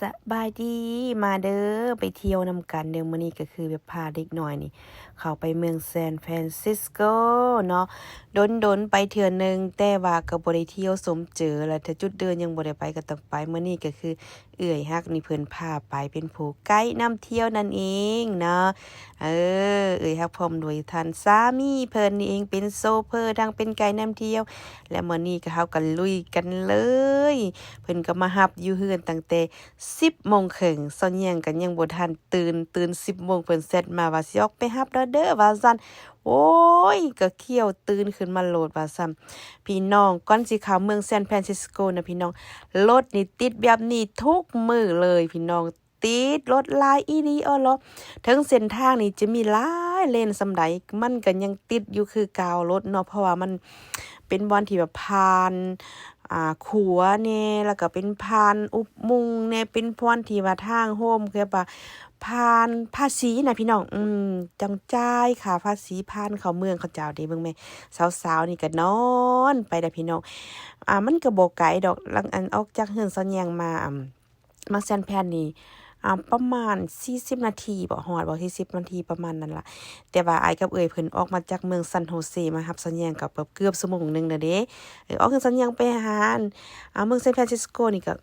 ສະບາຍດີ ມາເດີ ໄປທ່ຽວນຳກັນເດີ. ມື້ນີ້ກໍຄືແບບພາເດັກນ້ອຍນີ້ເຂົ້າໄປເມືອງ San Francisco ເນາະ. ດົນໆໄປເທື່ອໜຶ່ງ ແຕ່ວ່າກໍບໍ່ໄດ້ທ່ຽວຊົມເຈີ ແລະ ຖ້າຈຸດເດີມຍັງບໍ່ໄດ້ໄປກໍຕ້ອງໄປ. ມື້ນີ້ກໍຄືເອື້ອຍຮັກນີ້ເພິ່ນພາໄປ ເປັນຜູ້ໄກນຳທ່ຽວນັ້ນເອງເນາະ. ເອີ ເອື້ອຍຮັກພ້ອມດ້ວຍທ່ານສາມີເພິ່ນນີ້ເອງ ເປັນໂຊເຟີ ທັງເປັນໄກນຳທ່ຽວ. ແລະ ມື້ນີ້ກໍເຮົາກໍລຸຍກັນເລີຍ. ເພິ່ນກໍມາຮັບຢູ່ເຮືອນຕັ້ງແຕ່ ສິບໂມງເຄິ່ງ ຊາວແຍງກໍຍັງບໍ່ທັນຕື່ນ, ຕື່ນສິບໂມງເພິ່ນແຊັດມາວ່າຊິອອກໄປຮັບແລ້ວເດີວ່າຊັ້ນ. ໂອ້ຍ ກໍຂ້ຽວຕື່ນຂຶ້ນມາໂລດວ່າຊັ້ນ. ພີ່ນ້ອງ ກ່ອນຊິເຂົ້າເມືອງ San Francisco ນະພີ່ນ້ອງ, ລົດນີ້ຕິດແບບນີ້ທຸກມື້ເລີຍພີ່ນ້ອງ, ຕິດລົດຫຼາຍອີ່ຫຼີເອີເລາະ. ເຖິງເສັ້ນທາງນີ້ຈະມີຫຼາຍເລນສ່ຳໃດ ມັນກໍຍັງຕິດຢູ່ຄືເກົ່າລົດເນາະ, ເພາະວ່າມັນເປັນບ່ອນທີ່ແບບຜ່ານ ອ່າ ຂົວແດ່ ແລ້ວກໍເປັນຜ່ານອຸບມຸງແດ່ ເປັນບ່ອນທີ່ວ່າທາງໂຮມ ຄືແບບວ່າຜ່ານພາສີນະພີ່ນ້ອງ. ອືມ ຕ້ອງຈ່າຍຄ່າພາສີຜ່ານເຂົ້າເມືອງເຂົາເຈົ້າເດ້. ເບິ່ງແມ້ ສາວໆນີ້ກໍນອນໄປໄດ໋ພີ່ນ້ອງ. ອ່າ ມັນກໍບໍ່ໄກດອກ ຫຼັງອັນອອກຈາກເຮືອນຊາວແຍງມາ ອ່າ ມາ San Fran ນີ້ ອ່າ ປະມານສີ່ສິບນາທີບໍ ຮອດບໍ ສີ່ສິບນາທີປະມານນັ້ນລະ. ແຕ່ວ່າອ້າຍກັບເອື້ອຍເພິ່ນອອກມາຈາກເມືອງ San Jose ມາຮັບຊາວແຍງກໍແບບເກືອບຊົ່ວໂມງໜຶ່ງແລ້ວເດ້. ເອີ ອອກຈາກຊາວແຍງໄປຫາ ອ່າ ເມືອງ San Francisco ນີ້ກໍ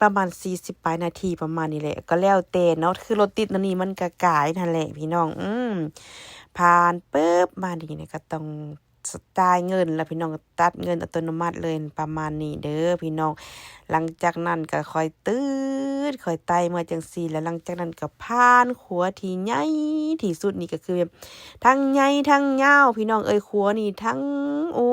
ປະມານສີ່ສິບປາຍນາທີປະມານນີ້ແຫຼະ ກໍແລ້ວແຕ່ເນາະ. ຄືລົດຕິດແນວນີ້ມັນກໍກາຍຫັ້ນແຫຼະພີ່ນ້ອງ. ອືມ ຜ່ານປຶບມານີ້ນະ ກໍຕ້ອງ ສະ ຈ່າຍເງິນແລ້ວພີ່ນ້ອງ, ຕັດເງິນອັດຕະໂນມັດເລີຍ ປະມານນີ້ເດີພີ່ນ້ອງ. ຫຼັງຈາກນັ້ນກໍຄ່ອຍຕືດ ຄ່ອຍໄຕ່ເມືອຈັ່ງຊີ້ ແລ້ວຫຼັງຈາກນັ້ນກໍຜ່ານຂົວທີ່ໃຫຍ່ທີ່ສຸດ ນີ້ກໍຄືແບບທັງໃຫຍ່ທັງຍາວພີ່ນ້ອງເອີຍ. ຂົວນີ້ທັງ ໂອ້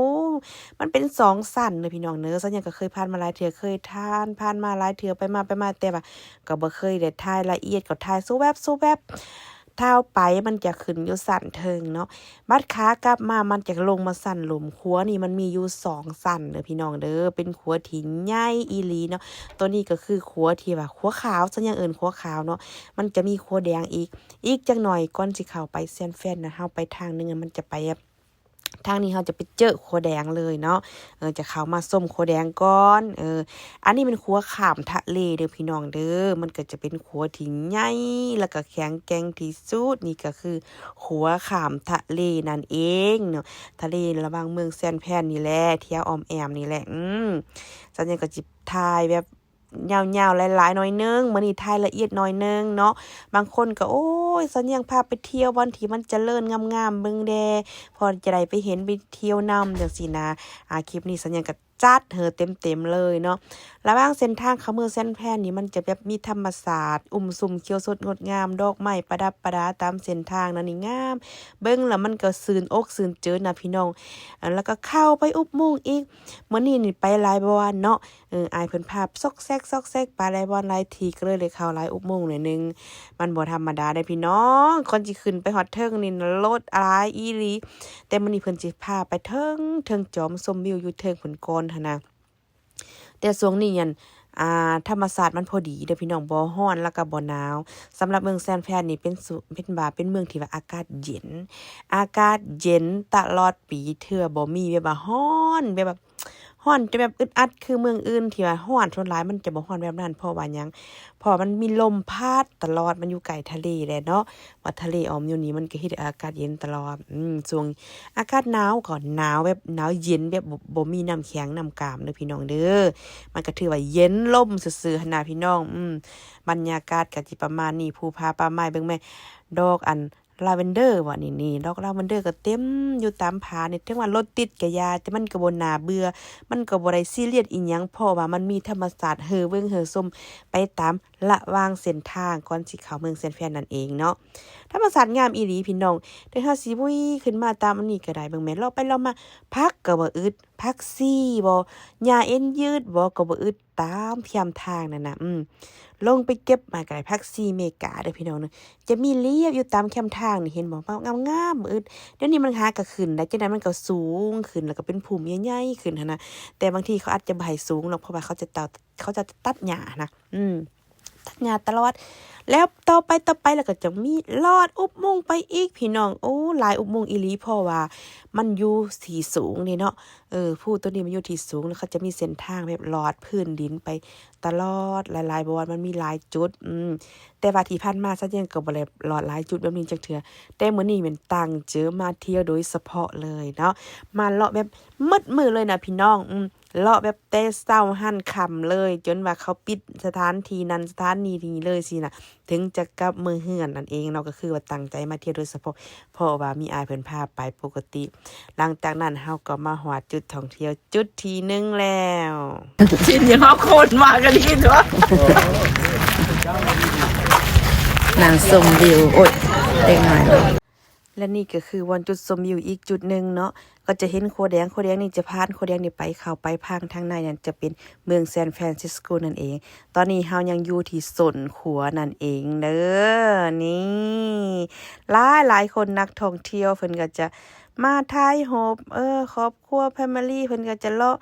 ມັນເປັນສອງຊັ້ນເດີພີ່ນ້ອງເດີ. ຊາວແຍງກໍເຄີຍຜ່ານມາຫຼາຍເທື່ອ ເຄີຍຜ່ານ ຜ່ານມາຫຼາຍເທື່ອ ໄປມາ ໄປມາ ແຕ່ວ່າກໍບໍ່ເຄີຍໄດ້ຖ່າຍລະອຽດ ກໍຖ່າຍສະແວັບ ສະແວັບ. ທາງໄປມັນຈະຂຶ້ນຢູ່ຊັ້ນເທິງເນາະ, ບັດຂາກັບມາມັນຈະລົງມາຊັ້ນລຸ່ມ. ຂົວນີ້ມັນມີຢູ່ສອງຊັ້ນເດີພີ່ນ້ອງເດີ, ເປັນຂົວທີ່ໃຫຍ່ອີ່ຫຼີເນາະ. ໂຕນີ້ກໍຄືຂົວທີ່ວ່າຂົວຂາວ, ຊາວແຍງເອີ້ນຂົວຂາວເນາະ, ມັນຈະມີຂົວແດງອີກ. ອີກຈັກໜ່ອຍກ່ອນຊິເຂົ້າໄປ San Fran ນະ, ເຮົາໄປທາງໜຶ່ງ ມັນຈະໄປ ທາງນີ້ເຮົາຈະໄປເຈີຂົວແດງເລີຍເນາະ. ເອີ ຈະເຂົ້າມາຊົມຂົວແດງກ່ອນ. ເອີ ອັນນີ້ແມ່ນຂົວຂ້າມທະເລເດີພີ່ນ້ອງເດີ, ມັນກໍຈະເປັນຂົວທີ່ໃຫຍ່ ແລ້ວກໍແຂງແກ່ງທີ່ສຸດ. ນີ້ກໍຄືຂົວຂ້າມທະເລນັ້ນເອງເນາະ, ທະເລລະຫວ່າງເມືອງ San Fran ນີ້ແຫຼະ, ແຖວອ້ອມແອ້ມນີ້ແຫຼະ. ອືມ ຊາວແຍງກໍຊິຖ່າຍແບບ ຍາວໆຫຼາຍໆໜ້ອຍໜຶ່ງ, ມື້ນີ້ຖ່າຍລະອຽດໜ້ອຍໜຶ່ງເນາະ. ບາງຄົນກໍ ໂອ້ຍ ຊາວແຍງພາໄປທ່ຽວບ່ອນທີ່ມັນຈະເລີນງາມໆເບິ່ງແດ່ ພໍຈະໄດ້ໄປເຫັນໄປທ່ຽວນຳ ຈັ່ງຊີ້ນະ. ອາ ຄລິບນີ້ຊາວແຍງກໍຈັດໃຫ້ເຕັມໆເລີຍເນາະ. ລະຫວ່າງເສັ້ນທາງເຂົ້າເມືອງ San Fran ນີ້ ມັນຈະແບບມີທຳມະຊາດ ອຸ້ມຊຸ່ມຂຽວສົດງົດງາມ, ດອກໄມ້ປະດັບປະດາຕາມເສັ້ນທາງນັ້ນນີ້ງາມ, ເບິ່ງແລ້ວມັນກໍຊື່ນອົກຊື່ນໃຈນະພີ່ນ້ອງ. ແລ້ວກໍເຂົ້າໄປອຸບມຸງອີກ, ມື້ນີ້ນີ້ໄປຫຼາຍບ່ອນເນາະ. ເອີ ອ້າຍເພິ່ນພາຊອກແຊກ ຊອກແຊກ ໄປຫຼາຍບ່ອນຫຼາຍທີ່ ກໍເລີຍໄດ້ເຂົ້າຫຼາຍອຸບມຸງໜ້ອຍໜຶ່ງ. ມັນບໍ່ທຳມະດາເດ້ພີ່ນ້ອງ, ກ່ອນຊິຂຶ້ນໄປຮອດເທິງນີ້ ລົດຫຼາຍອີ່ຫຼີ. ແຕ່ມື້ນີ້ເພິ່ນຊິພາໄປເທິງ ເທິງຈອມຊົມວິວຢູ່ເທິງພຸ້ນກ່ອນຫັ້ນນະ. ແຕ່ຊ່ວງນີ້ ອັນ ອ່າ ທຳມະຊາດມັນພໍດີເດີ້ພີ່ນ້ອງ, ບໍ່ຮ້ອນ ແລ້ວກໍບໍ່ໜາວ. ສຳລັບເມືອງ San Fran ນີ້ເປັນສຸ ເປັນວ່າເປັນເມືອງທີ່ວ່າອາກາດເຢັນ, ອາກາດເຢັນຕະຫຼອດປີ, ເທື່ອບໍ່ມີແບບວ່າຮ້ອນ ແບບວ່າ ຮ້ອນຈະແບບອຶດອັດຄືເມືອງອື່ນທີ່ວ່າຮ້ອນ. ສ່ວນຫຼາຍມັນຈະບໍ່ຮ້ອນແບບນັ້ນ. ເພາະວ່າຫຍັງ? ເພາະວ່າມັນມີລົມພັດຕະຫຼອດ, ມັນຢູ່ໃກ້ທະເລແຫຼະເນາະ, ວ່າທະເລອ້ອມຢູ່ນີ້ ມັນກໍເຮັດໃຫ້ອາກາດເຢັນຕະຫຼອດ. ອືມ ຊ່ວງອາກາດໜາວກໍໜາວແບບໜາວເຢັນ ແບບບໍ່ ບໍ່ມີນ້ຳແຂງນ້ຳກາມເດີ້ພີ່ນ້ອງເດີ້. ມັນກໍຖືວ່າເຢັນລົມຊື່ໆຫັ້ນນະພີ່ນ້ອງ. ອືມ ບັນຍາກາດກໍຊິປະມານນີ້. ພູຜາປ່າໄມ້ ເບິ່ງແມ້ ດອກອັນ ລາເວັນເດີບໍ່ ນີ້ໆ ດອກລາເວັນເດີກໍເຕັມຢູ່ຕາມຜານີ້. ເຖິງວ່າລົດຕິດກໍຢ່າ ແຕ່ມັນກໍບໍ່ໜ້າເບື່ອ, ມັນກໍບໍ່ໄດ້ຊີຣຽສອີ່ຫຍັງ ເພາະວ່າມັນມີທຳມະຊາດໃຫ້ເບິ່ງໃຫ້ຊົມໄປຕາມລະຫວ່າງເສັ້ນທາງ ກ່ອນຊິເຂົ້າເມືອງ San Fran ນັ້ນເອງເນາະ. ທຳມະຊາດງາມອີ່ຫຼີພີ່ນ້ອງ. ເດີເຮົາຊິວຸ້ຍຂຶ້ນມາຕາມອັນນີ້ກໍໄດ້. ເບິ່ງແມ້ ເລາະໄປເລາະມາ ຜັກກໍບໍ່ອຶດ, ຜັກຊີບໍ່, ຫຍ້າເອັນຍືດບໍ່ ກໍບໍ່ອຶດ. ຕາມແຄມທາງນັ້ນນະ ອືມ ລົງໄປເກັບມາກໍໄດ້. ຜັກຊີເມກາເດີ້ພີ່ນ້ອງເດີ້, ຈະມີລຽບຢູ່ຕາມແຄມທາງນີ້ ເຫັນບໍ່? ງາມໆ ອຶດ. ດຽວນີ້ມັນຫາກໍຂຶ້ນໄດ້, ຈັ່ງໃດມັນກໍສູງຂຶ້ນ ແລ້ວກໍເປັນພູມໃຫຍ່ໆຂຶ້ນຫັ້ນນະ. ແຕ່ບາງທີເຂົາອາດຈະບໍ່ໃຫ້ສູງດອກ, ເພາະວ່າເຂົາຈະຕັດ ເຂົາຈະຕັດຫຍ້ານະ. ອືມ ຕັດ ຫຍ້າຕະຫຼອດ. ແລ້ວຕໍ່ໄປ ຕໍ່ໄປ ແລ້ວກໍຈະມີລອດອຸບມຸງໄປອີກ ພີ່ນ້ອງ. ໂອ້ ຫຼາຍອຸບມຸງອີ່ຫຼີ ເພາະວ່າມັນຢູ່ທີ່ສູງເດ້ເນາະ. ເອີ ພູໂຕນີ້ມັນຢູ່ທີ່ສູງ ແລ້ວເຂົາຈະມີເສັ້ນທາງແບບລອດພື້ນດິນໄປຕະຫຼອດ ຫຼາຍໆບ່ອນ ມັນມີຫຼາຍຈຸດ. ອືມ ແຕ່ວ່າທີ່ຜ່ານມາ ຊາວແຈງກໍບໍ່ໄດ້ລອດຫຼາຍຈຸດແບບນີ້ຈັກເທື່ອ ແຕ່ມື້ນີ້ແມ່ນຕັ້ງໃຈມາທ່ຽວໂດຍສະເພາະເລີຍເນາະ ມາເລາະແບບໝົດມື້ເລີຍນະ ພີ່ນ້ອງ. ອືມ ເລາະແບບແຕ່ເຊົ້າຫັ້ນຄ່ຳເລີຍ ຈົນວ່າເຂົາປິດສະຖານທີ່ນັ້ນສະຖານທີ່ນີ້ເລີຍຊີ້ນະ ເຖິງຈະກັບເມືອເຮືອນນັ້ນເອງເນາະ. ກໍຄືວ່າຕັ້ງໃຈມາທ່ຽວໂດຍສະເພາະ ເພາະວ່າມີອ້າຍເພິ່ນພາໄປປົກກະຕິ. ຫຼັງຈາກນັ້ນເຮົາກໍມາຮອດຈຸດທ່ອງທ່ຽວຈຸດທີໜຶ່ງແລ້ວ. ຊິນຍັງເອົາຄົນມາກັນອີກຕົວະ ນັ່ງຊົມວິວ. ໂອ້ຍ ເດັກນ້ອຍ. ແລະນີ້ກໍຄືບ່ອນຈຸດຊົມວິວອີກຈຸດໜຶ່ງເນາະ ກໍຈະເຫັນຂົວແດງ, ຂົວແດງນີ້ຈະຜ່ານ, ຂົວແດງນີ້ໄປ, ເຂົ້າໄປທາງ, ທາງໃນນັ້ນຈະເປັນເມືອງ San Francisco ນັ້ນເອງ. ຕອນນີ້ເຮົາຍັງຢູ່ທີ່ສົ້ນຂົວນັ້ນເອງເດີ. ນີ້ ຫຼາຍໆຄົນນັກທ່ອງທ່ຽວເພິ່ນກໍຈະມາຖ່າຍຮູບ ເອີ ຄອບຄົວ family ເພິ່ນກໍຈະເລາະ.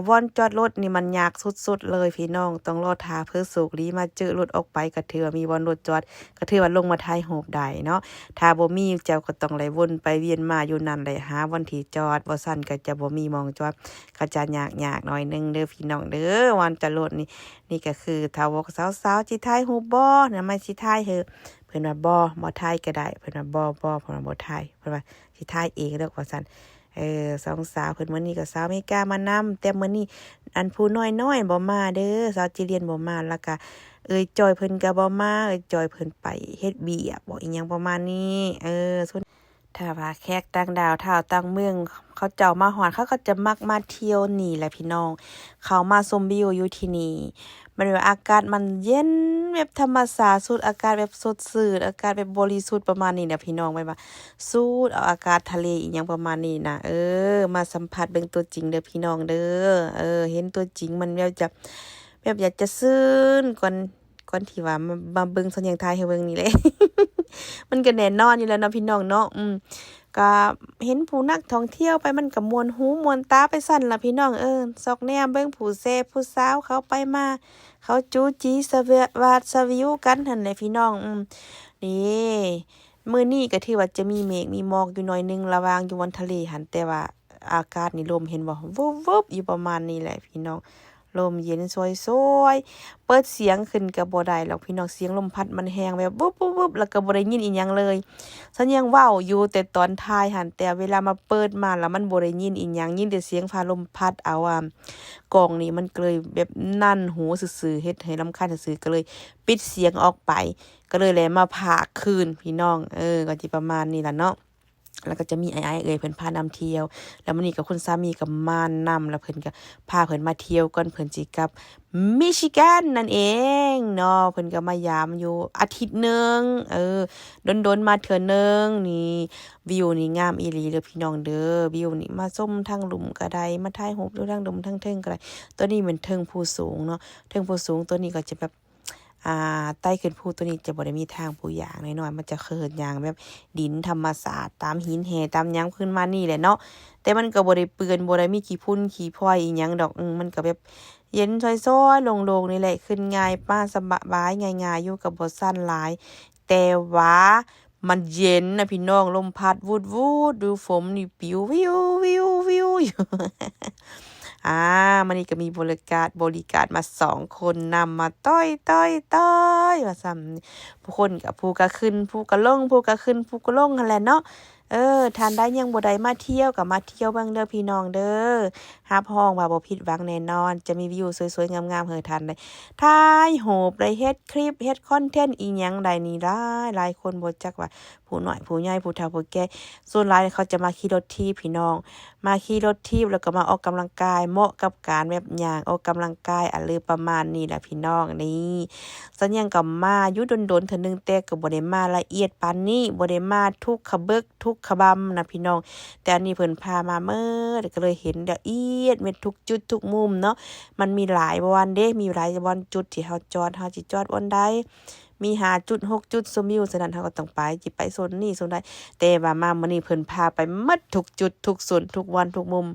ບ່ອນຈອດລົດນີ້ມັນຍາກສຸດໆເລີຍ ພີ່ນ້ອງ, ຕ້ອງລໍຖ້າເພື່ອໂຊກດີມາເຈີລົດອອກໄປ ກໍຖືວ່າມີບ່ອນລົດຈອດ ກໍຖືວ່າລົງມາຖ່າຍຮູບໄດ້ເນາະ. ຖ້າບໍ່ມີ ເຈົ້າກໍຕ້ອງໄດ້ວົນໄປວຽນມາຢູ່ນັ້ນແຫຼະ ຫາບ່ອນທີ່ຈອດ, ບໍ່ຊັ້ນກໍຈະບໍ່ມີໝ່ອງຈອດ ກໍຈະຍາກໆໜ້ອຍໜຶ່ງເດີ ພີ່ນ້ອງເດີ. ບ່ອນຈອດລົດນີ້ ນີ້ກໍຄືຖ້າບອກສາວໆ ຊິຖ່າຍຮູບບໍ່ນະ ມາຊິຖ່າຍເຮີ ເພິ່ນວ່າ ບໍ່ ບໍ່ຖ່າຍກໍໄດ້ ເພິ່ນວ່າ ບໍ່ ບໍ່ ເພິ່ນວ່າ ບໍ່ຖ່າຍ ເພິ່ນວ່າ ຊິຖ່າຍເອງດອກ ວ່າຊັ້ນ. ເອີ ສອງສາວເພິ່ນ ມື້ນີ້ກໍສາວອາເມລິກາມານຳ ແຕ່ມື້ນີ້ອັນຜູ້ນ້ອຍໆບໍ່ມາເດີ ສາວຈີລຽນບໍ່ມາ ແລ້ວກະເອື້ອຍຈ່ອຍເພິ່ນກໍບໍ່ມາ ເອື້ອຍຈ່ອຍເພິ່ນໄປເຮັດວຽກບໍ ອີ່ຫຍັງປະມານນີ້. ເອີ ສ່ວນ ຖ້າວ່າແຂກຕ່າງດ້າວ ທ້າວຕ່າງເມືອງ ເຂົາເຈົ້າມາຮອດ ເຂົາກໍຈະມັກມາທ່ຽວນີ້ແຫຼະພີ່ນ້ອງ ເຂົ້າມາຊົມວິວຢູ່ທີ່ນີ້. ມັນແບບອາກາດມັນເຢັນ ແບບທຳມະຊາດ ສູດອາກາດແບບສົດຊື່ນ ອາກາດແບບບໍລິສຸດປະມານນີ້ນະພີ່ນ້ອງ ແບບວ່າສູດເອົາອາກາດທະເລອີ່ຫຍັງປະມານນີ້ນະ. ເອີ ມາສຳຜັດເບິ່ງຕົວຈິງເດີພີ່ນ້ອງເດີ. ເອີ ເຫັນຕົວຈິງມັນແບບຈະ ແບບຢາກຈະຊື່ນກ່ອນ ກ່ອນທີ່ວ່າມາ ມາເບິ່ງ ຊາວແຈງຖ່າຍໃຫ້ເບິ່ງນີ້ແຫຼະ ມັນກໍແນ່ນອນຢູ່ແລ້ວເນາະພີ່ນ້ອງເນາະ. ອືມ ກໍເຫັນຜູ້ນັກທ່ອງທ່ຽວໄປ ມັນກໍມ່ວນຫູມ່ວນຕາໄປຊັ້ນລະພີ່ນ້ອງເອີຍ. ຊອກແນມເບິ່ງຜູ້ແຊຜູ້ສາວເຂົາໄປມາ ເຂົາຈູຈີສະຫວາດສະຫວິວກັນຫັ້ນແຫຼະພີ່ນ້ອງ. ອືມ ນີ້ ມື້ນີ້ກໍຖືວ່າຈະມີເມກມີໝອກຢູ່ໜ້ອຍໜຶ່ງ ລະຫວ່າງຢູ່ບ່ອນທະເລຫັ້ນ ແຕ່ວ່າອາກາດນີ້ລົມ ເຫັນບໍ່ ວືບໆຢູ່ປະມານນີ້ແຫຼະພີ່ນ້ອງ. ລົມເຢັນຊ່ວຍໆ ເປີດສຽງຂຶ້ນກໍບໍ່ໄດ້ດອກພີ່ນ້ອງ ສຽງລົມພັດມັນແຮງແບບວືບໆໆ ແລ້ວກໍບໍ່ໄດ້ຍິນອີ່ຫຍັງເລີຍ. ຊາວແຈງເວົ້າຢູ່ແຕ່ຕອນຖ່າຍຫັ້ນ ແຕ່ເວລາມາເປີດມາແລ້ວມັນບໍ່ໄດ້ຍິນອີ່ຫຍັງ ຍິນແຕ່ສຽງຟ້າລົມພັດເອົາ ອາ ກ້ອງນີ້ມັນກໍເລີຍແບບໜັ່ນຫູຊື່ໆ ເຮັດໃຫ້ລຳຄານຊື່ໆ ກໍເລີຍປິດສຽງອອກໄປ ກໍເລີຍໄດ້ມາພາກຄືນພີ່ນ້ອງ. ເອີ ກໍຊິປະມານນີ້ລະເນາະ. ແລ້ວກໍຈະມີອ້າຍໆເອື້ອຍເພິ່ນພານຳທ່ຽວ ແລ້ວມື້ນີ້ກໍຄຸນສາມີກໍມານຳ ແລ້ວເພິ່ນກໍພາເພິ່ນມາທ່ຽວກ່ອນເພິ່ນຊິກັບມິຊິແກນນັ້ນເອງເນາະ. ເພິ່ນກໍມາຢາມຢູ່ອາທິດໜຶ່ງ ເອີ ດົນໆມາເທື່ອໜຶ່ງ. ນີ້ ວິວນີ້ງາມອີ່ຫຼີເດີພີ່ນ້ອງເດີ ວິວນີ້ ມາຊົມທາງລຸ່ມກໍໄດ້ ມາຖ່າຍຮູບຢູ່ທາງລຸ່ມທາງເທິງກໍໄດ້. ຕົວນີ້ແມ່ນເທິງພູສູງເນາະ ເທິງພູສູງ ຕົວນີ້ກໍຈະແບບ ອ່າ ໄຕ່ຂຶ້ນພູຕົວນີ້ຈະບໍ່ໄດ້ມີທາງພູຍ່າງນ້ອຍໆ ມັນຈະເຄີນຍ່າງແບບດິນທຳມະຊາດ ຕາມຫີນແຮ່ຕາມຫຍັງພື້ນມານີ້ແຫຼະເນາະ. ແຕ່ມັນກໍບໍ່ໄດ້ເປື້ອນ ບໍ່ໄດ້ມີຂີ້ຝຸ່ນຂີ້ພອຍອີ່ຫຍັງດອກ. ອືມ ມັນກໍແບບເຢັນຊ່ອຍໆ ໂລ່ງໆນີ້ແຫຼະ ຂຶ້ນງ່າຍ ມາສະບາຍງ່າຍໆຢູ່ ກໍບໍ່ຊັນຫຼາຍ ແຕ່ວ່າ ມັນເຢັນນະພີ່ນ້ອງ ລົມພັດວູດໆ ຢູ່ ຝົນນີ້ປິວວິວໆຢູ່. ອ່າ ມື້ນີ້ກໍມີບໍລິການ ບໍລິການມາສອງຄົນນຳ ມາຕ້ອຍໆຕ້ອຍວ່າຊັ້ນ. ຜູ້ຄົນກໍ ຜູ້ກໍຂຶ້ນ ຜູ້ກໍລົງ ຜູ້ກໍຂຶ້ນ ຜູ້ກໍລົງຫັ້ນແຫຼະເນາະ. ເອີ ທ່ານໃດຍັງບໍ່ໄດ້ມາທ່ຽວກໍມາທ່ຽວເບິ່ງເດີພີ່ນ້ອງເດີ ຮັບຮອງວ່າບໍ່ຜິດຫວັງແນ່ນອນ ຈະມີວິວສວຍໆງາມໆໃຫ້ທ່ານໄດ້ຖ່າຍຮູບ ໄດ້ເຮັດຄລິບ ເຮັດຄອນເທັນອີ່ຫຍັງໄດ້ນີ້ຫຼາຍໆຄົນ ບໍ່ຈັກວ່າ ຜູ້ນ້ອຍຜູ້ໃຫຍ່ ຜູ້ເຖົ້າຜູ້ແກ່ ສ່ວນຫຼາຍເຂົາຈະມາຂີ່ລົດຖີບພີ່ນ້ອງ ມາຂີ່ລົດຖີບ ແລ້ວກໍມາອອກກຳລັງກາຍ ເໝາະກັບການແບບຍ່າງອອກກຳລັງກາຍ ອະ ຫຼືປະມານນີ້ແຫຼະພີ່ນ້ອງ. ນີ້ ຊາວແຈງກໍມາຢູ່ດົນໆເທື່ອໜຶ່ງ ແຕ່ກໍບໍ່ໄດ້ມາລະອຽດປານນີ້ ບໍ່ໄດ້ມາທຸກຂະເບິກທຸກຂະບຳນະພີ່ນ້ອງ. ແຕ່ອັນນີ້ເພິ່ນພາມາເໝິດ ກໍເລີຍເຫັນລະອຽດເມັດທຸກຈຸດທຸກມຸມເນາະ. ມັນມີຫຼາຍບ່ອນເດ້ ມີຫຼາຍບ່ອນຈຸດທີ່ເຮົາຈອດ ເຮົາຊິຈອດບ່ອນໃດ ມີຫ້າຈຸດ ຫົກຈຸດຊົມວິວ. ສະນັ້ນເຮົາກໍຕ້ອງໄປ ຊິໄປໂຊນນີ້ໂຊນໃດ ແຕ່ວ່າມາມື້ນີ້ເພິ່ນພາໄປໝົດທຸກຈຸດ ທຸກໂຊນ ທຸກບ່ອນ ທຸກມຸມ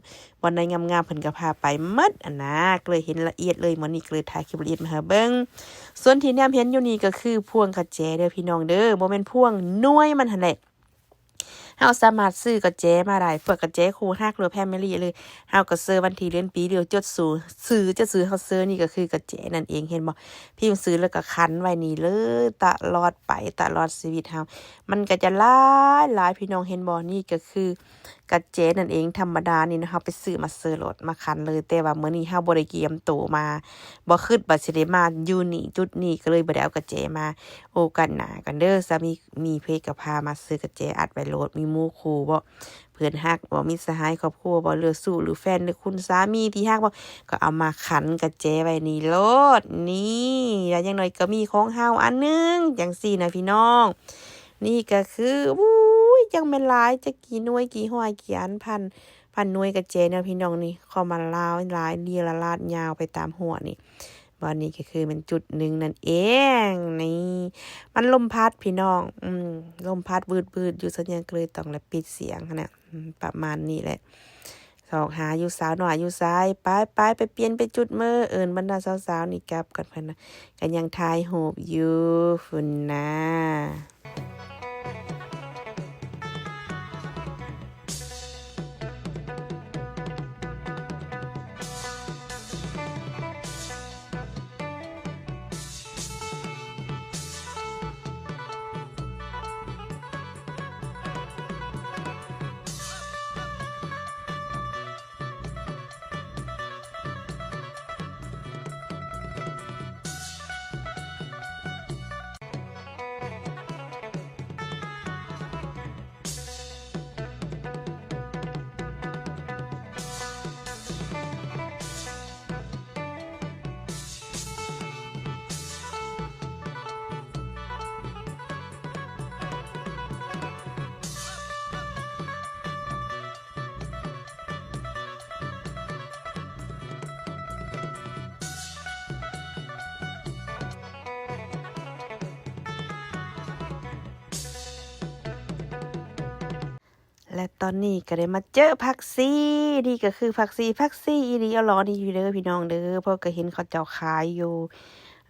ບ່ອນໃດງາມໆ ເພິ່ນກໍພາໄປໝົດຫັ້ນນາ ກໍເລີຍເຫັນລະອຽດເລີຍ. ມື້ນີ້ກໍເລີຍຖ່າຍຄລິບລະອຽດມາໃຫ້ເບິ່ງ. ສ່ວນທີ່ແນມເຫັນຢູ່ນີ້ກໍຄືພວງກະແຈເດີພີ່ນ້ອງເດີ ບໍ່ແມ່ນພວງ ໜ່ວຍມັນຫັ້ນແຫຼະ. ເຮົາສາມາດຊື້ກະແຈມາໄດ້ ພວກກະແຈຄູ່ຮັກ ຫຼື Family ເລີຍ. ເຮົາກໍເຊີວັນທີເດືອນປີ ຫຼື ຈົດຊື່ ຊື່ ຈົດຊື່ເຮົາເຊີ ນີ້ກໍຄືກະແຈນັ້ນເອງ ເຫັນບໍ່? ພິມຊື່ແລ້ວກໍຂັນໄວ້ນີ້ເລີຍ ຕະຫຼອດໄປ ຕະຫຼອດຊີວິດເຮົາ. ມັນກໍຈະຫຼາຍໆ ພີ່ນ້ອງເຫັນບໍ່? ນີ້ກໍຄືກະແຈນັ້ນເອງ. ທຳມະດານີ້ນະ ເຮົາໄປຊື້ມາເຊີໂລດ ມາຂັນເລີຍ. ແຕ່ວ່າມື້ນີ້ເຮົາບໍ່ໄດ້ກຽມໂຕມາ ບໍ່ຄິດວ່າຊິໄດ້ມາຢູ່ນີ້ ຈຸດນີ້ ກໍເລີຍບໍ່ໄດ້ເອົາກະແຈມາ. ໂອກາດໜ້າກັນເດີ ສາມີມີເພກກໍພາມາຊື້ກະແຈອັດໄວ້ໂລດ. ມີໝູ່ຄູ່ບໍ່? ເພື່ອນຮັກບໍ່? ມີສະຫາຍຄອບຄົວບໍ່? ຫຼື ຊູ້ ຫຼື ແຟນ ຫຼື ຄຸນສາມີທີ່ຮັກບໍ່? ກໍເອົາມາຂັນກະແຈໄວ້ນີ້ໂລດ. ນີ້ ຢ່າງໜ້ອຍກໍມີຂອງເຮົາອັນໜຶ່ງ ຈັ່ງຊີ້ນະພີ່ນ້ອງ. ນີ້ກໍຄື ໂອ້ຍ ຈັ່ງແມ່ນຫຼາຍ ຈັກກີ່ໜ່ວຍ ກີ່ຮ້ອຍ ກີ່ອັນ ພັນ ພັນໜ່ວຍກະແຈເນາະພີ່ນ້ອງ. ນີ້ເຂົ້າມາລາວຫຼາຍ ລຽລະລາດຍາວໄປຕາມຮົ້ວນີ້. ບ່ອນນີ້ກໍຄືແມ່ນຈຸດໜຶ່ງນັ້ນເອງ. ນີ້ ມັນລົມພັດພີ່ນ້ອງ ອືມ ລົມພັດວືດໆຢູ່ ສະຫຍັງກໍເລີຍຕ້ອງໄດ້ປິດສຽງຫັ້ນນະ. ອືມ ປະມານນີ້ແຫຼະ. ຊອກຫາຢູ່ ສາວນ້ອຍຢູ່ໃສ? ໄປໆ ໄປປ່ຽນໄປຈຸດເມີ ເອີ້ນບັນດາສາວໆນີ້ກັບກ່ອນ. ເພິ່ນນະກໍຍັງຖ່າຍຮູບຢູ່ພຸ້ນນາ. ແລະຕອນນີ້ກໍໄດ້ມາເຈີຜັກຊີ. ນີ້ກໍຄືຜັກຊີ ຜັກຊີອີ່ຫຼີອໍໆນີ້ເດີພີ່ນ້ອງເດີ ເພາະກໍເຫັນເຂົາເຈົ້າຂາຍຢູ່.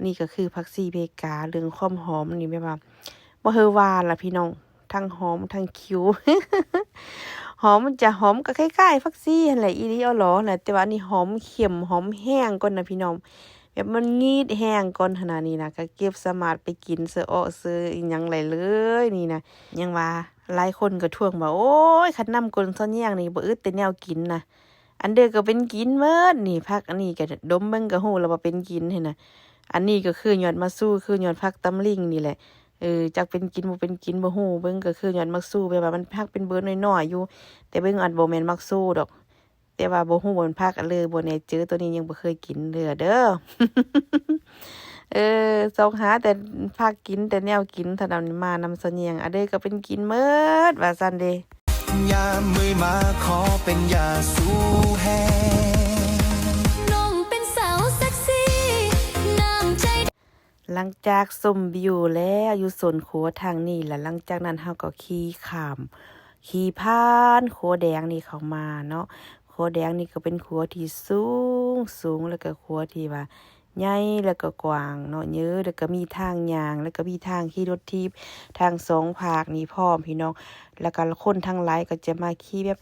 ນີ້ກໍຄືຜັກຊີເພກາ ເລື່ອງຄວາມຫອມນີ້ແບບວ່າບໍ່ເຮີວ່າລະພີ່ນ້ອງ ທັງຫອມທັງຂິວ ຫອມ ມັນຈະຫອມກໍຄ້າຍໆຜັກຊີຫັ້ນແຫຼະ ອີ່ຫຼີອໍໆຫັ້ນແຫຼະ ແຕ່ວ່າອັນນີ້ຫອມເຂັ້ມ ຫອມແຮງກ່ອນນະພີ່ນ້ອງ ແບບມັນງີດແຮງກ່ອນຫັ້ນນະ. ນີ້ນະ ກໍເກັບສາມາດໄປກິນເສີອອກເສີອີ່ຫຍັງໄດ້ເລີຍນີ້ນະ. ຍັງວ່າຫຼາຍຄົນກໍທ້ວງວ່າ ໂອ້ຍ ຄັນນຳກົ້ນຊອນແຍງນີ້ບໍ່ອຶດແຕ່ແນວກິນນະ ອັນເດີກໍເປັນກິນເໝິດນີ້. ຜັກອັນນີ້ກໍດົມເບິ່ງກໍຮູ້ແລ້ວວ່າເປັນກິນຫັ້ນນະ. ອັນນີ້ກໍຄືຍອດໝາກຊູ ຄືຍອດຜັກຕຳລິງນີ້ແຫຼະ. ເອີ ຈັກເປັນກິນບໍ່ເປັນກິນບໍ່ຮູ້ ເບິ່ງກໍຄືຍອດໝາກຊູ ແບບວ່າມັນຜັກເປັນເບີນ້ອຍໆຢູ່ ແຕ່ເບິ່ງອາດບໍ່ແມ່ນໝາກຊູດອກ. ແຕ່ວ່າບໍ່ຮູ້ວ່າມັນຜັກອັນເລີ ບໍ່ແນ່ເຈີ ໂຕນີ້ຍັງບໍ່ເຄີຍກິນເທື່ອເດີ. ເອີ ຊອກຫາແຕ່ຜັກກິນ ແຕ່ແນວກິນເທົ່ານັ້ນ ມານຳສະຫຍັງ ອັນເດີກໍເປັນກິນເໝິດວ່າຊັ້ນເດ. ຍາມເມື່ອຍມາຂໍເປັນຢາສູ່ແຮງ ນ້ອງເປັນສາວເຊັກຊີ ນ້ຳໃຈ. ຫຼັງຈາກຊົມວິວແລ້ວຢູ່ໂຊນຂົວທາງນີ້ລະ ຫຼັງຈາກນັ້ນເຮົາກໍຂີ່ຂ້າມ ຂີ່ຜ່ານຂົວແດງນີ້ເຂົ້າມາເນາະ. ຂົວແດງນີ້ກໍເປັນຂົວທີ່ສູງ ສູງ ແລ້ວກໍຂົວທີ່ວ່າໃຫຍ່ ແລ້ວກໍກວ້າງເນາະ ເຍີ ແລ້ວກໍມີທາງຍ່າງ ແລ້ວກໍມີທາງຂີ່ລົດຖີບທັງສອງພາກນີ້ພ້ອມພີ່ນ້ອງ. ແລ້ວກໍຄົນທັງຫຼາຍກໍຈະມາຂີ່ແບບ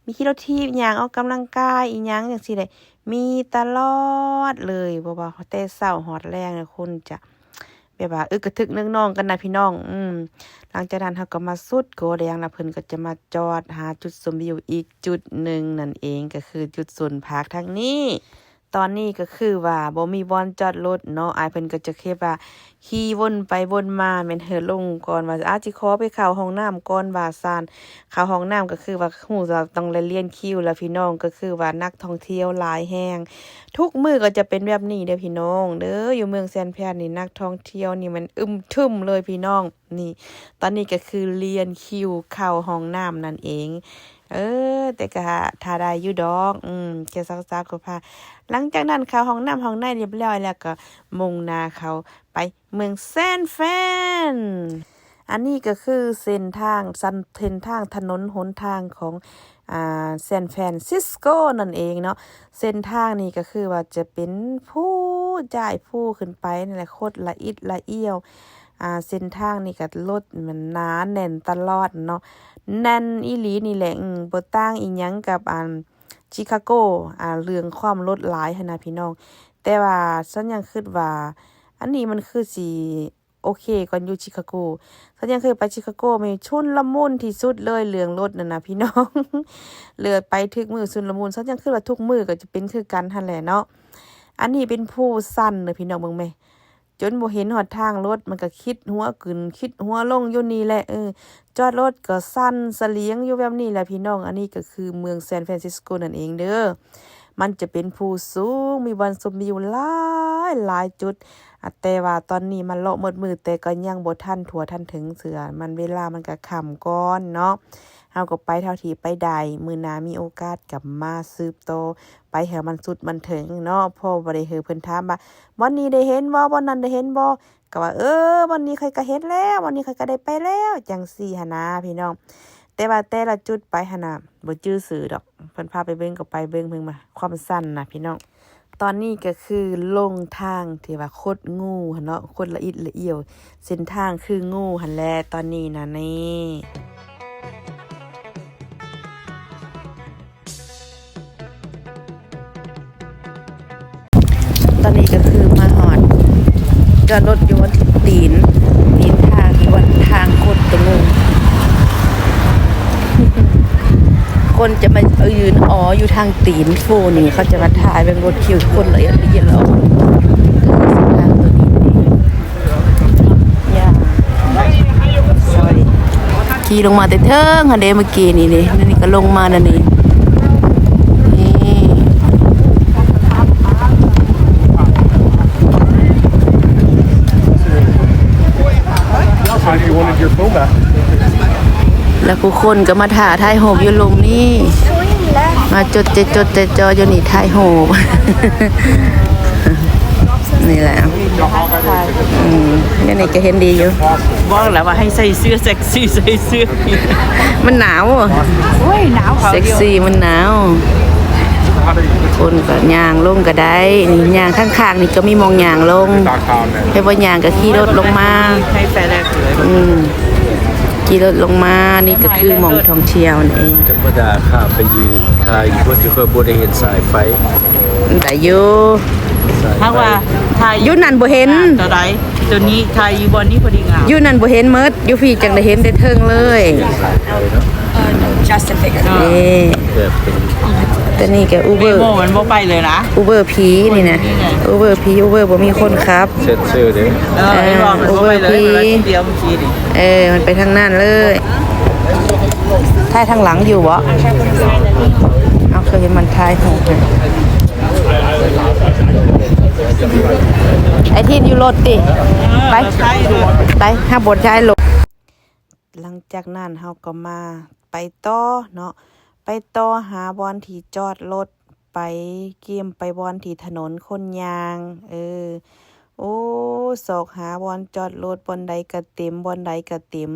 ມີຂີ່ລົດຖີບ ຍ່າງອອກກຳລັງກາຍອີ່ຫຍັງຈັ່ງຊີ້ແຫຼະ ມີຕະຫຼອດເລີຍ. ບໍ່ວ່າແຕ່ເຊົ້າຮອດແລງນະ ຄົນຈະແບບວ່າອຶກກະທຶກເນີງນອງກັນນະພີ່ນ້ອງ. ອືມ ຫຼັງຈາກນັ້ນເຮົາກໍມາສຸດຂົວແດງລະ ເພິ່ນກໍຈະມາຈອດຫາຈຸດຊົມວິວອີກຈຸດໜຶ່ງນັ້ນເອງ ກໍຄືຈຸດສວນຜັກທາງນີ້. ຕອນນີ້ກໍຄືວ່າບໍ່ມີບ່ອນຈອດລົດເນາະ ອ້າຍເພິ່ນກໍຈະເຮັດວ່າຂີ່ວົນໄປວົນມາ ແມ່ນເຮີລົງກ່ອນວ່າ ອາດຊິຂໍໄປເຂົ້າຫ້ອງນ້ຳກ່ອນວ່າຊັ້ນ. ເຂົ້າຫ້ອງນ້ຳກໍຄືວ່າຮູ້ວ່າຕ້ອງໄດ້ລຽນຄິວລະພີ່ນ້ອງ ກໍຄືວ່ານັກທ່ອງທ່ຽວຫຼາຍແຮງ. ທຸກມື້ກໍຈະເປັນແບບນີ້ເດີພີ່ນ້ອງເດີ ຢູ່ເມືອງແຊນແພນນີ້ ນັກທ່ອງທ່ຽວນີ້ມັນອຶມທຶມເລີຍພີ່ນ້ອງ. ນີ້ ຕອນນີ້ກໍຄືລຽນຄິວເຂົ້າຫ້ອງນ້ຳນັ້ນເອງ. ເອີ ແຕ່ກໍຖ້າໄດ້ຢູ່ດອກ ອືມ ແຕ່ສາວໆກໍພາ. ຫຼັງຈາກນັ້ນເຂົ້າຫ້ອງນ້ຳຫ້ອງໃນຮຽບຮ້ອຍແລ້ວ ກໍມຸ່ງໜ້າເຂົ້າ ໄປເມືອງແຊນແຟນ. ອັນນີ້ກໍຄືເສັ້ນທາງ ເສັ້ນທາງຖະໜົນຫົນທາງຂອງ ອ່າ ແຊນແຟນຊິສໂກນັ້ນເອງເນາະ. ເສັ້ນທາງນີ້ກໍຄືວ່າຈະເປັນພູ ຈາຍພູຂຶ້ນໄປນັ້ນແຫຼະ ຄົດລະອິດລະອຽວ. ອ່າ ເສັ້ນທາງນີ້ກໍລົດມັນໜາແໜ້ນຕະຫຼອດເນາະ ແໜ້ນອີ່ຫຼີນີ້ແຫຼະ. ອືມ ບໍ່ຕ່າງອີ່ຫຍັງກັບ ອັນ ຊິຄາໂກ ອ່າ ເລື່ອງຄວາມລົດຫຼາຍຫັ້ນນະພີ່ນ້ອງ. ແຕ່ວ່າສັນຍັງຄິດວ່າ ອັນນີ້ມັນຄືຊິໂອເຄກວ່າຢູ່ຊິຄາໂກ. ສັນຍັງເຄີຍໄປຊິຄາໂກ ແມ່ນຊຸນລະມຸນທີ່ສຸດເລີຍເລື່ອງລົດນັ້ນນະພີ່ນ້ອງ. ເລີຍໄປທຸກມື້ຊຸນລະມຸນ. ສັນຍັງຄິດວ່າທຸກມື້ກໍຈະເປັນຄືກັນຫັ້ນແຫຼະເນາະ. ອັນນີ້ເປັນພູຊັນເດີພີ່ນ້ອງ ເບິ່ງແມ. ຈົນບໍ່ເຫັນຮອດທາງລົດ ມັນກໍຂິດຫົວຂຶ້ນຂິດຫົວລົງຢູ່ນີ້ແຫຼະ. ເອີ ຈອດລົດກໍສັ່ນສະຫຼຽງຢູ່ແບບນີ້ແຫຼະພີ່ນ້ອງ. ອັນນີ້ກໍຄືເມືອງແຊນຟຣານຊິສໂກນັ້ນເອງເດີ. ມັນຈະເປັນພູສູງ ມີບ່ອນຊົມວິວຫຼາຍໆຈຸດ. ອາ ແຕ່ວ່າຕອນນີ້ມາເລາະໝົດມື້ ແຕ່ກໍຍັງບໍ່ທັນທົ່ວທັນເຖິງເທື່ອ. ມັນ ເວລາມັນກໍຄ່ຳກ່ອນເນາະ. ເຮົາກໍໄປເທົ່າທີ່ໄປໄດ້. ມື້ໜ້າມີໂອກາດກໍມາສືບຕໍ່. ໄປໃຫ້ມັນສຸດມັນເຖິງເນາະ. ພໍບໍ່ໄດ້ໃຫ້ເພິ່ນຖາມວ່າ ບ່ອນນີ້ໄດ້ເຫັນບໍ່? ບ່ອນນັ້ນໄດ້ເຫັນບໍ່? ກໍວ່າ ເອີ ບ່ອນນີ້ຂ້ອຍກໍເຫັນແລ້ວ, ບ່ອນນີ້ຂ້ອຍກໍໄດ້ໄປແລ້ວ, ຈັ່ງຊີ້ຫັ້ນນາພີ່ນ້ອງ. ແຕ່ວ່າແຕ່ລະຈຸດໄປຫັ້ນນະ ບໍ່ຈື່ຊື່ດອກ. ເພິ່ນພາໄປເບິ່ງກໍໄປເບິ່ງເພິ່ນວ່າ ຄວາມຊັນນະພີ່ນ້ອງ. ຕອນນີ້ກໍຄືລົງທາງທີ່ວ່າຄົດງູຫັ້ນເນາະ, ຄົດລະອິດລະອຽວ. ເສັ້ນທາງຄືງູຫັ້ນແຫຼະຕອນນີ້ນະນີ້. ຕອນນີ້ກໍຄືມາຮອດ ຈອດລົດຢູ່ບ່ອນຕີນ ຕີນທາງ ບ່ອນທາງຄົດຕົງງູ. ຄົນຈະມາຢືນອໍຢູ່ທາງຕີນ ຟູນີ້ ເຂົາຈະມາຖ່າຍເບິ່ງລົດຄິວຄົນລະອຽດລະອຽດລະອໍ. ເສັ້ນທາງຕົວນີ້ ຢ່າ ສອຣີ ຂີ່ລົງມາແຕ່ເທິງຫັ້ນເດ້ ເມື່ອກີ້ນີ້ເດ້. ນີ້ກໍລົງມາແນວນີ້ ນີ້. If you wanted your phone back. ແລ້ວຜູ້ຄົນກໍມາຖ້າຖ່າຍຮູບຢູ່ລຸ່ມນີ້ ມາຈົດໃຈຈົດໃຈຈໍຢູ່ນີ້ ຖ່າຍຮູບ ນີ້ແຫຼະ. ອືມ ແນວນີ້ກໍເຫັນດີຢູ່. ບອກແລ້ວວ່າໃຫ້ໃສ່ເສື້ອເຊັກຊີ ໃສ່ເສື້ອ ມັນໜາວ. ໂອ້ຍ ໜາວເຂົາ ເຊັກຊີມັນໜາວ. ຄົນກໍຍ່າງລົງກໍໄດ້ ນີ້ຍ່າງຂ້າງໆນີ້ກໍມີໝ່ອງຍ່າງລົງ. ໃຜບໍ່ຍ່າງກໍຂີ່ລົດລົງມາ. ອືມ ຂີ່ລົດລົງມາ. ນີ້ກໍຄືໝ່ອງທ່ອງທ່ຽວນັ້ນເອງ. ທຳມະດາຂ້າມໄປຢືນຖ່າຍຢູ່ພຸ້ນ ຢູ່ ເຂົາບໍ່ໄດ້ເຫັນສາຍໄຟ. ໄດ້ຢູ່. ຖ້າວ່າຖ່າຍຢູ່ນັ້ນບໍ່ເຫັນ ຕົວໃດ? ຕົວນີ້ຖ່າຍຢູ່ບ່ອນນີ້ພໍດີງາມ. ຢູ່ນັ້ນບໍ່ເຫັນໝົດ ຢູ່ພີ້ຈັ່ງໄດ້ເຫັນແຕ່ເທິງເລີຍ. ເອີ Just a figure. ເອີ ແບບເປັນ ຕົວນີ້ກໍອູເບີ ໂມມັນບໍ່ໄປເລີຍນະ ອູເບີຜີນີ້ນະ. ອູເບີຜີ ອູເບີບໍ່ມີຄົນຂັບ. ເຊັດຊື່ເດ້. ເອີ ເອີ ອູເບີຜີ ດຽວເມື່ອກີ້ນີ້. ເອີ ມັນໄປທາງນັ້ນເລີຍ. ຖ່າຍທາງຫຼັງຢູ່ບໍ່? ເອົາ ຄືເຫັນມັນຖ່າຍຮູບ. ໄອ້ທີນຢູ່ລົດຕິ? ໄປ ໄປຫາບ່ອນທ້າຍລົດ. ຫຼັງຈາກນັ້ນເຮົາກໍມາໄປຕໍ່ເນາະ ໄປຕໍ່ຫາບ່ອນທີ່ຈອດລົດ ໄປກຽມໄປບ່ອນທີ່ຖະໜົນຄົນຍ່າງ. ເອີ ໂອ້ ຊອກຫາບ່ອນຈອດລົດ ບ່ອນໃດກະເຕັມ ບ່ອນໃດກະເຕັມ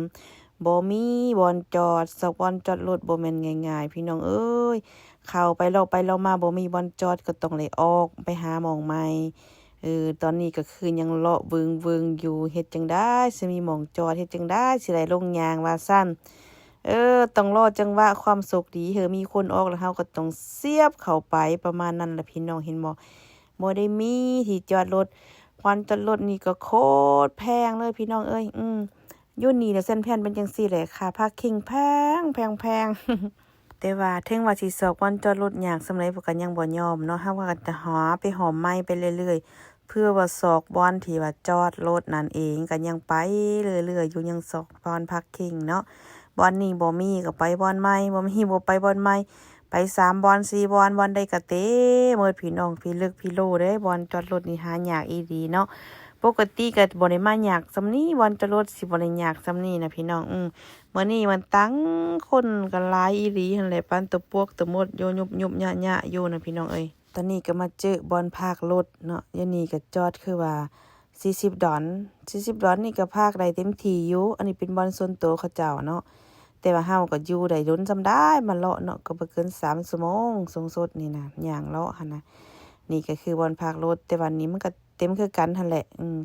ບໍ່ມີບ່ອນຈອດ. ຊອກບ່ອນຈອດລົດບໍ່ແມ່ນງ່າຍໆ ພີ່ນ້ອງເອີຍ. ເຂົ້າໄປເລາະໄປເລາະມາບໍ່ມີບ່ອນຈອດ ກໍຕ້ອງໄດ້ອອກໄປຫາໝ່ອງໃໝ່. ເອີ ຕອນນີ້ກໍຄືຍັງເລາະເບິ່ງໆຢູ່ ເຮັດຈັ່ງໃດຊິມີໝ່ອງຈອດ ເຮັດຈັ່ງໃດຊິໄດ້ລົງຍ່າງວ່າຊັ້ນ. ເອີ ຕ້ອງລໍຈັງຫວະຄວາມໂຊກດີ ເຮີ ມີຄົນອອກແລ້ວເຮົາກໍຕ້ອງສຽບເຂົ້າໄປ ປະມານນັ້ນແຫຼະພີ່ນ້ອງ ເຫັນບໍ່? ບໍ່ໄດ້ມີທີ່ຈອດລົດ. ບ່ອນຈອດລົດນີ້ກໍໂຄດແພງເລີຍພີ່ນ້ອງເອີຍ. ອືມ ຢູ່ນີ້ແຫຼະ ແຊນແຟນເປັນຈັ່ງຊີ້ແຫຼະ ຄ່າພາກຄິງແພງ ແພງໆ. ແຕ່ວ່າເຖິງວ່າຊິຊອກບ່ອນຈອດລົດຍາກສ່ຳໃດ ພວກກໍຍັງບໍ່ຍອມເນາະ. ເຮົາກໍຈະຫາໄປຫ້ອມໃໝ່ໄປເລື້ອຍໆ ເພື່ອວ່າຊອກບ່ອນທີ່ວ່າຈອດລົດນັ້ນເອງ ກໍຍັງໄປເລື້ອຍໆຢູ່ ຍັງຊອກບ່ອນພາກຄິງເນາະ. ບ່ອນນີ້ບໍ່ມີກໍໄປບ່ອນໃໝ່ ບໍ່ມີບໍ່ໄປບ່ອນໃໝ່ ໄປສາມບ່ອນສີ່ບ່ອນ ບ່ອນໃດກໍເຕັມໝົດພີ່ນ້ອງ. ພິລຶກພິໂລເດ້ ບ່ອນຈອດລົດນີ້ຫາຍາກອີ່ຫຼີເນາະ. ປົກກະຕິກໍບໍ່ໄດ້ມາຍາກສ່ຳນີ້ ບ່ອນຈອດລົດຊິບໍ່ໄດ້ຍາກສ່ຳນີ້ນະພີ່ນ້ອງ. ອືມ ມື້ນີ້ມັນຕັ້ງຄົນກັນຫຼາຍອີ່ຫຼີຫັ້ນແຫຼະ ປານຕົວປວກຕົວມົດຢູ່ ຍຸບໆຍະໆຢູ່ນະພີ່ນ້ອງເອີຍ. ຕອນນີ້ກໍມາເຈີບ່ອນພາກລົດເນາະ ຢູ່ນີ້ກໍຈອດຄືວ່າ ສີ່ສິບດອນ ສີ່ສິບດອນນີ້ກໍພາກໄດ້ເຕັມທີ່ຢູ່. ອັນນີ້ເປັນບ່ອນສ່ວນໂຕເຂົາເຈົ້າເນາະ ແຕ່ວ່າເຮົາກໍຢູ່ໄດ້ດົນສ່ຳໃດມາເລາະເນາະ ກໍບໍ່ເກີນສາມຊົ່ວໂມງສູງສຸດນີ້ນະ ຍ່າງເລາະຫັ້ນນະ. ນີ້ກໍຄືບ່ອນພາກລົດ ແຕ່ວ່ານີ້ມັນກໍເຕັມຄືກັນຫັ້ນແຫຼະ. ອືມ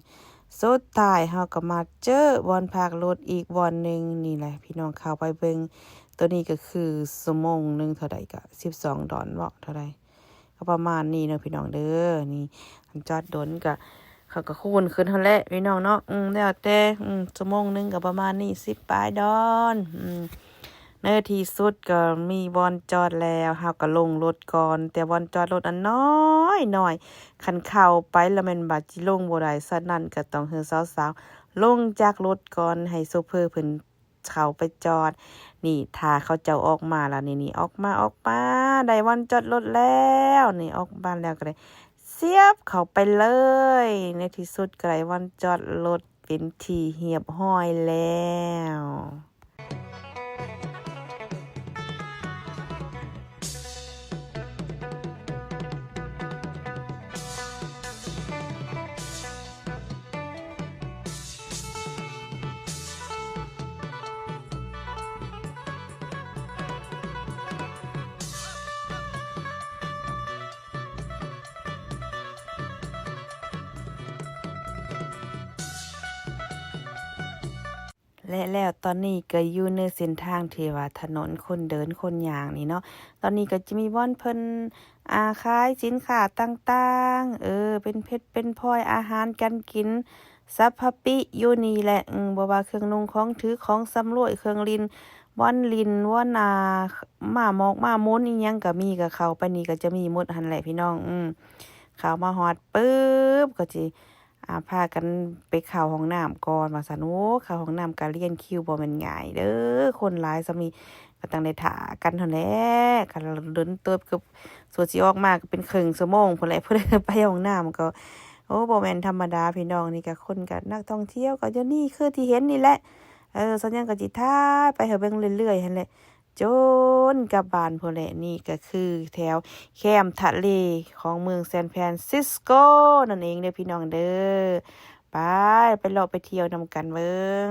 ສຸດທ້າຍເຮົາກໍມາເຈີບ່ອນພາກລົດອີກບ່ອນໜຶ່ງນີ້ແຫຼະ ພີ່ນ້ອງເຂົ້າໄປເບິ່ງ. ໂຕນີ້ກໍຄືຊົ່ວໂມງໜຶ່ງເທົ່າໃດ ກໍສິບສອງດອນເບາະ ເທົ່າໃດ ກໍປະມານນີ້ເນາະ ພີ່ນ້ອງເດີ. ນີ້ ອັນຈອດດົນກໍ ເຂົາກໍຄູນຂຶ້ນຫັ້ນແຫຼະ ພີ່ນ້ອງເນາະ. ອືມ ແລ້ວແຕ່ ອືມ ຊົ່ວໂມງໜຶ່ງກໍປະມານນີ້ ສິບປາຍດອນ. ອືມ ໃນທີ່ສຸດກໍມີບ່ອນຈອດແລ້ວ ເຮົາກໍລົງລົດກ່ອນ ແຕ່ບ່ອນຈອດລົດອັນນ້ອຍໆ ຄັນເຂົ້າໄປແລ້ວແມ່ນວ່າຊິລົງບໍ່ໄດ້. ສະນັ້ນກໍຕ້ອງໃຫ້ສາວໆລົງຈາກລົດກ່ອນ ໃຫ້ໂຊເຟີເພິ່ນ ເຂົ້າໄປຈອດ. ນີ້ຖ້າເຂົາເຈົ້າອອກມາແລ້ວ ນີ້ ນີ້ ອອກມາ ອອກມາ ໄດ້ບ່ອນຈອດລົດແລ້ວ. ນີ້ ອອກມາແລ້ວກໍໄດ້ສຽບເຂົ້າໄປເລີຍ. ໃນທີ່ສຸດກໍໄດ້ບ່ອນຈອດລົດເປັນທີ່ຮຽບຮ້ອຍແລ້ວ. ແລະ ແລ້ວຕອນນີ້ກໍຢູ່ໃນເສັ້ນທາງທີ່ວ່າຖະໜົນຄົນເດີນຄົນຍ່າງນີ້ເນາະ. ຕອນນີ້ກໍຈະມີບ່ອນເພິ່ນ ອາ ຂາຍສິນຄ້າຕ່າງໆ ເອີ ເປັນເພັດເປັນພອຍ ອາຫານການກິນ ສັບພະປິຢູ່ນີ້ແຫຼະ. ອືມ ບໍ່ວ່າເຄື່ອງນຸ່ງ ຂອງຖື ຂອງຊຳລວຍ ເຄື່ອງຫຼິ້ນ ບ່ອນຫຼິ້ນ ບ່ອນ ອາ ມ້າໝອກມ້າໝູນ ອີ່ຫຍັງກໍມີ ກໍເຂົ້າໄປນີ້ກໍຈະມີໝົດຫັ້ນແຫຼະ ພີ່ນ້ອງ. ອືມ ເຂົ້າມາຮອດປຶບ ກໍຊິ ອາ ພາກັນໄປເຂົ້າຫ້ອງນ້ຳກ່ອນວ່າຊັ້ນ. ໂອ້ ເຂົ້າຫ້ອງນ້ຳກໍລຽນຄິວບໍ່ແມ່ນງ່າຍເດີ ຄົນຫຼາຍສ່ຳນີ້ ກໍຕ້ອງໄດ້ຖ້າກັນຫັ້ນແຫຼະ. ຄັນດົນເຕີບ ເກືອບສວດຊິອອກມາກໍເປັນເຄິ່ງຊົ່ວໂມງພຸ້ນແຫຼະ ຜູ້ໃດໄປຫ້ອງນ້ຳກໍ ໂອ້ ບໍ່ແມ່ນທຳມະດາ ພີ່ນ້ອງ. ນີ້ກໍຄົນກໍນັກທ່ອງທ່ຽວກໍຢູ່ນີ້ ຄືທີ່ເຫັນນີ້ແຫຼະ. ເອີ ສ່ວນຫຍັງກໍຊິຖ່າຍໄປໃຫ້ເບິ່ງເລື້ອຍໆຫັ້ນແຫຼະ ຈົນກັບບ້ານພຸ້ນແຫຼະ. ນີ້ກໍຄືແຖວແຄມທະເລຂອງເມືອງຊານຟຣານຊິສໂກນັ້ນເອງເດີ ພີ່ນ້ອງເດີ. ໄປ ໄປເລາະໄປທ່ຽວນຳກັນເບິ່ງ.